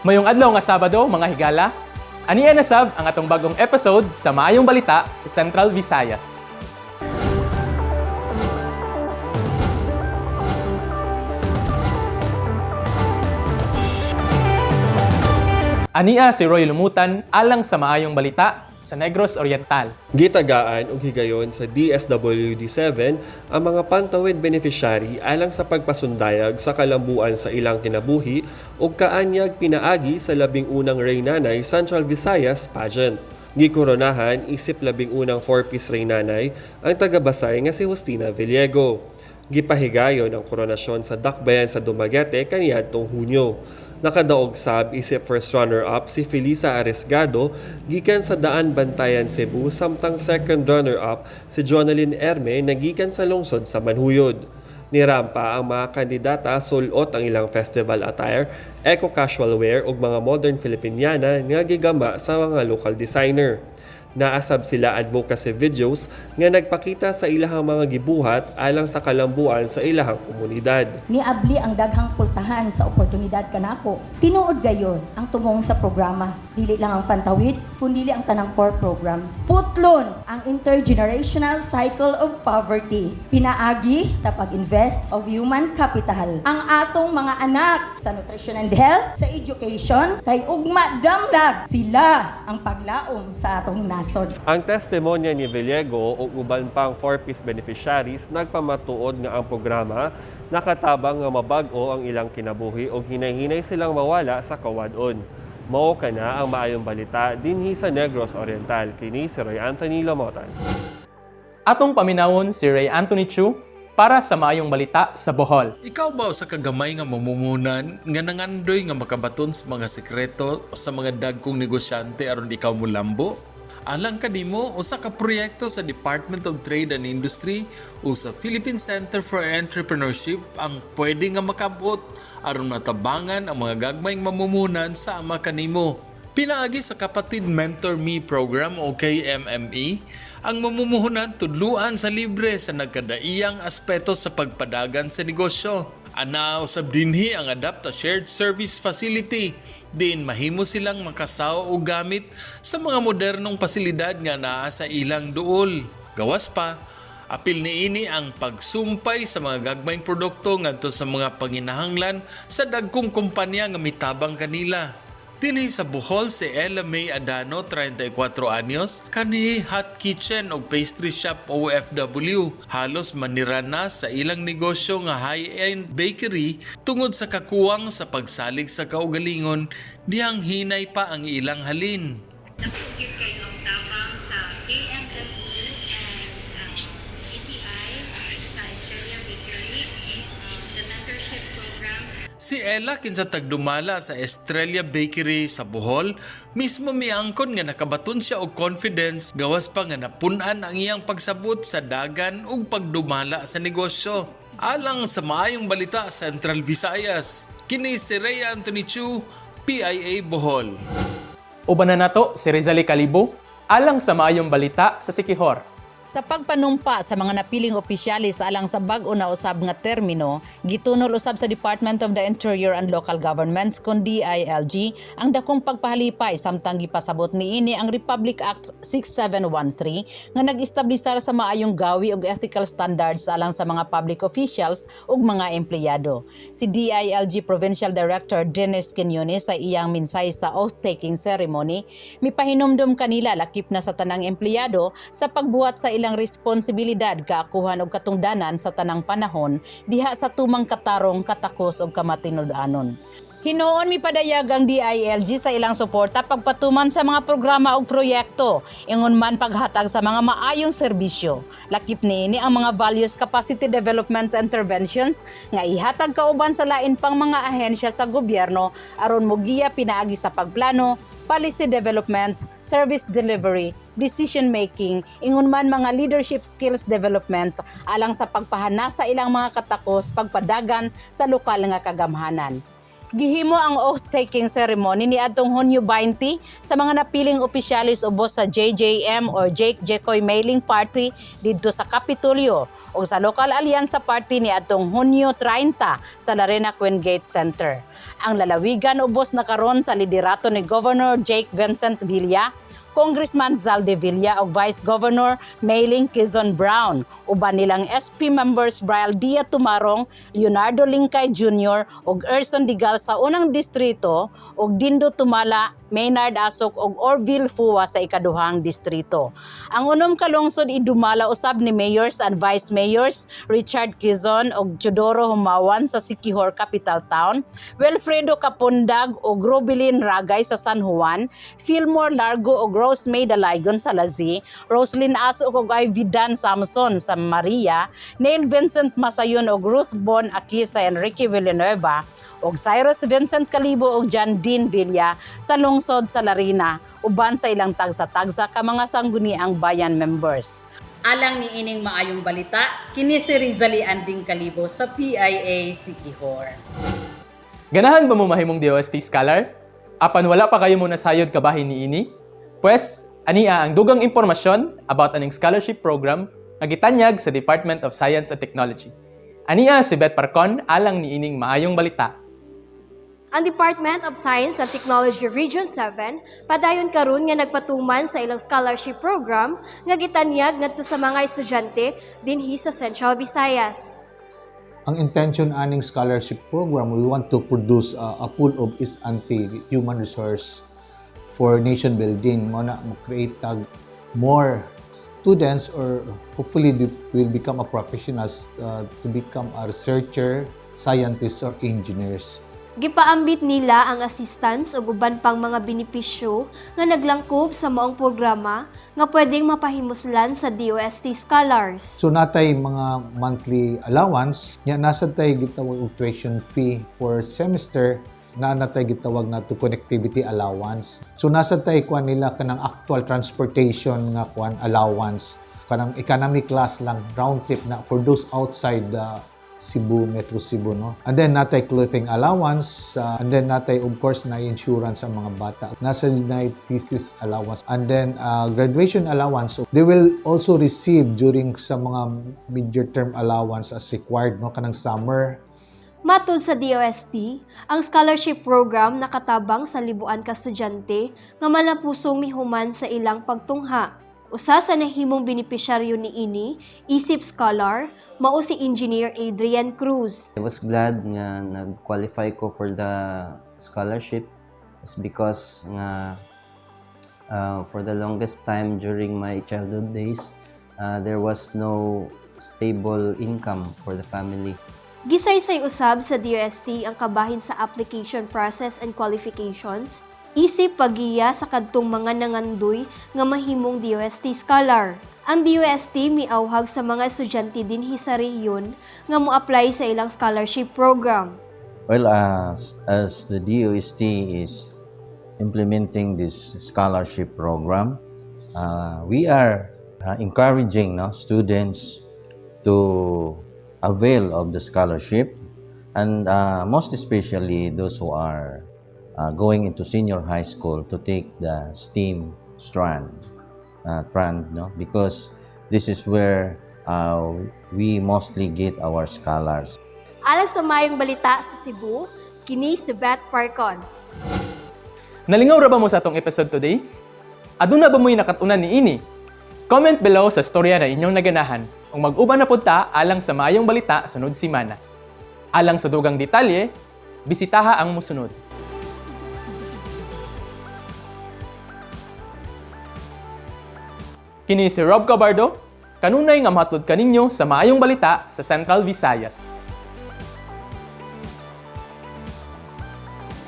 Mayong adlaw nga Sabado, mga higala. Ania na sab ang atong bagong episode sa Maayong Balita sa Central Visayas. Ania si Roy Lumutan alang sa Maayong Balita sa Negros Oriental. Gitagaan og higayon sa DSWD-7 ang mga pantawid beneficiary alang sa pagpasundayag sa kalambuan sa ilang kinabuhi ug kaanyag pinaagi sa 11 Ray Nanay Central Visayas Pageant. Gikoronahan isip 11 four-piece Ray Nanay ang taga-Basay nga si Justina Villego. Gipahigayon ang koronasyon sa Dakbayan sa Dumaguete kaniadtong Hunyo. Nakadaog sab isip first runner-up si Felisa Aresgado gikan sa Daan Bantayan, Cebu, samtang second runner-up si Jonalyn Erme na gikan sa lungsod sa Manjuyod. Nirampa ang mga kandidata sulot ang ilang festival attire, eco-casual wear ug mga modern Filipiniana nga gigama sa mga local designer. Naasab sila advocacy videos nga nagpakita sa ilahang mga gibuhat alang sa kalambuan sa ilahang komunidad. Niabli ang daghang pultahan sa oportunidad kanako. Tinuod gayon ang tumong sa programa. Dili lang ang pantawid, kundi ang tanang core programs. Putlon ang intergenerational cycle of poverty. Pinaagi ta pag-invest of human capital. Ang atong mga anak sa nutrition and health, sa education, kay ugma damlag sila ang paglaom sa atong nasod. Ang testimonya ni Villego ug uban pang four-piece beneficiaries nagpamatuod nga ang programa nakatabang nga mabag-o ang ilang kinabuhi ug hinay-hinay silang mawala sa kawadon. Mao kana ang Maayong Balita dinhi sa Negros Oriental. Kini si Roy Anthony Lamotan. Atong paminawon si Ray Anthony Chu para sa Maayong Balita sa Bohol. Ikaw ba usa ka gamay nga mamumuhunan nga nangandoy nga makabaton sa mga sekreto sa mga dagkong negosyante aron ikaw mulambo? Alang kanimo, usa ka proyekto sa Department of Trade and Industry o sa Philippine Center for Entrepreneurship ang pwede nga makabot aron matabangan ang mga gagmayng mamumuhunan sa ama kanimo. Pinaagi sa Kapatid Mentor Me Program o KMME, ang mamumuhunan tudluan sa libre sa nagkadaiyang aspeto sa pagpadagan sa negosyo. Ana usab dinhi ang Adapt a Shared Service Facility. Diin mahimo silang makasaw o gamit sa mga modernong pasilidad nga naa sa ilang duol. Gawas pa, apil niini ang pagsumpay sa mga gagmayng produkto ngadto sa mga panginahanglan sa dagkong kumpanya nga mitabang kanila. Dinhi sa Bohol si Ella May Adano, 34 anyos, kanhi hot kitchen o pastry shop OFW. Halos manira na sa ilang negosyo nga high-end bakery tungod sa kakuwang sa pagsalig sa kaugalingon, dihang hinay pa ang ilang halin. Dako gyud kayo ang tabang sa KMME and ATI sa Estrella Bakery, the mentorship program. Si Ella, kinsa tagdumala sa Estrella Bakery sa Bohol, mismo miangkon nga nakabaton siya og confidence, gawas pa nga napun-an ang iyang pagsabot sa dagan ug pagdumala sa negosyo. Alang sa Maayong Balita Central Visayas, kini si Rhea Anthony Chu, PIA Bohol. Uban na nato si Rizali Kalibo alang sa Maayong Balita sa Siquijor. Sa pagpanumpa sa mga napiling opisyalis alang sa bag-o na usab nga termino, gitunol usab sa Department of the Interior and Local Government kon DILG ang dakong pagpahalipay samtang gipasabot niini ang Republic Act 6713 nga nag-establisar sa maayong gawi ug ethical standards alang sa mga public officials ug mga empleyado. Si DILG Provincial Director Dennis Quiñones, sa iyang minsay sa oath-taking ceremony, mipahinumdom kanila lakip na sa tanang empleyado sa pagbuhat sa ilang responsibilidad, kaakuhan og katungdanan sa tanang panahon diha sa tumang katarong, katakos ug kamatinud-anon. Hinuon mipadayag ang DILG sa ilang suporta pagpatuman sa mga programa ug proyekto, ingon man paghatag sa mga maayong serbisyo. Lakip niini ang mga various capacity development interventions nga ihatag kauban sa lain pang mga ahensya sa gobyerno aron mogiya pinaagi sa pagplano, policy development, service delivery, decision making, ingon man mga leadership skills development alang sa pagpahana sa ilang mga katakos pagpadagan sa lokal nga kagamhanan. Gihimo ang oath-taking ceremony ni adtong Hunyo 20 sa mga napiling opisyalis ubos sa JJM or Jake Jekoy Mailing Party didto sa Kapitolyo ug sa Local Alyansa Party ni adtong Hunyo 30 sa Larena Queen Gate Center. Ang lalawigan ubos na karon sa liderato ni Governor Jake Vincent Villa, Congressman Zaldy Villa ug Vice Governor Mailing Quezon Brown, uban nilang SP members Brian Dia Tumarong, Leonardo Lingkay Jr. ug Erson Digal sa unang distrito ug Dindo Tumala, Maynard Asok ug Orville Fua sa ikaduhang distrito. Ang unom ka lungsod idumala usab ni mayors and vice mayors Richard Quezon ug Teodoro Humawan sa Siquijor Capital Town, Wilfredo Kapundag ug Robilin Ragay sa San Juan, Fillmore Largo ug Rose May Dalaygon sa Lazi, Roslyn Asok ug Ivy Dan Samson sa Maria, Neil Vincent Masayon ug Ruth Bon Aki sa Enrique Villanueva, ug Cyrus Vincent Calibo ug John Dean Villa sa lungsod sa Larena, uban sa ilang tagsa-tagsa ka mga sangguniang bayan members. Alang ni ining maayong balita, kini si Rizali Anding Calibo sa PIA Siquijor. Ganahan ba mo mahimong DOST scholar? Apan wala pa kayo mo nasayod kabahin niini? Pues, ania ang dugang impormasyon about aning scholarship program nga gitanyag sa Department of Science and Technology. Ania si Beth Parcon alang niining maayong balita. Ang Department of Science and Technology Region 7 padayon karon nga nagpatuman sa ilang scholarship program nga gitanyag ngadto sa mga estudyante dinhi sa Central Visayas. Ang intention aning scholarship program, we want to produce a pool of S&T human resource for nation building. Mao na mo-create tag more students or hopefully they will become a professionals to become a researcher, scientists or engineers. Gipaambit nila ang assistance ug uban pang mga benepisyo nga naglangkob sa maong programa nga pwedeng mapahimuslan sa DOST scholars. So natay mga monthly allowance, nya nasa tay gitawag og tuition fee for semester, naa natay gitawag na to connectivity allowance. So nasa tay kuan nila kanang actual transportation nga kuan allowance, kanang economy class lang round trip na for those outside the Cebu, Metro Cebu, no? And then natay clothing allowance, and then natay of course na insurance ang mga bata. Nasa na thesis allowance and then graduation allowance. So, they will also receive during sa mga mid-year term allowance as required, no, kanang summer. Matud sa DOST, ang scholarship program nakatabang sa libuan ka estudyante nga malapusong mihuman sa ilang pagtungha. Usa sa nahimong benepisyaryo niini, isip scholar, mao si Engineer Adrian Cruz. I was glad nga nag-qualify ko for the scholarship is because nga for the longest time during my childhood days, there was no stable income for the family. Gisaysay usab sa DOST ang kabahin sa application process and qualifications, isip pagiya sa kadtong mga nangandoy nga mahimong DOST scholar. Ang DOST miawhag sa mga estudyante dinhi sa rehiyon nga mo-apply sa ilang scholarship program. Well, as the DOST is implementing this scholarship program, we are encouraging, no, students to avail of the scholarship and most especially those who are going into senior high school to take the STEAM strand, no, because this is where we mostly get our scholars. Alang sa maayong balita sa Cebu, kini si Beth Parcon. Nalingaw ra ba mo sa atong episode today? Aduna ba mo'y nakatunan niini? Comment below sa storya na inyong naganahan ug mag-uban na pud ta alang sa maayong balita sunod simana. Alang sa dugang detalye, bisitaha ang musunod. Kini si Rob Cabardo, kanunay nga mahatod kaninyo sa maayong balita sa Central Visayas.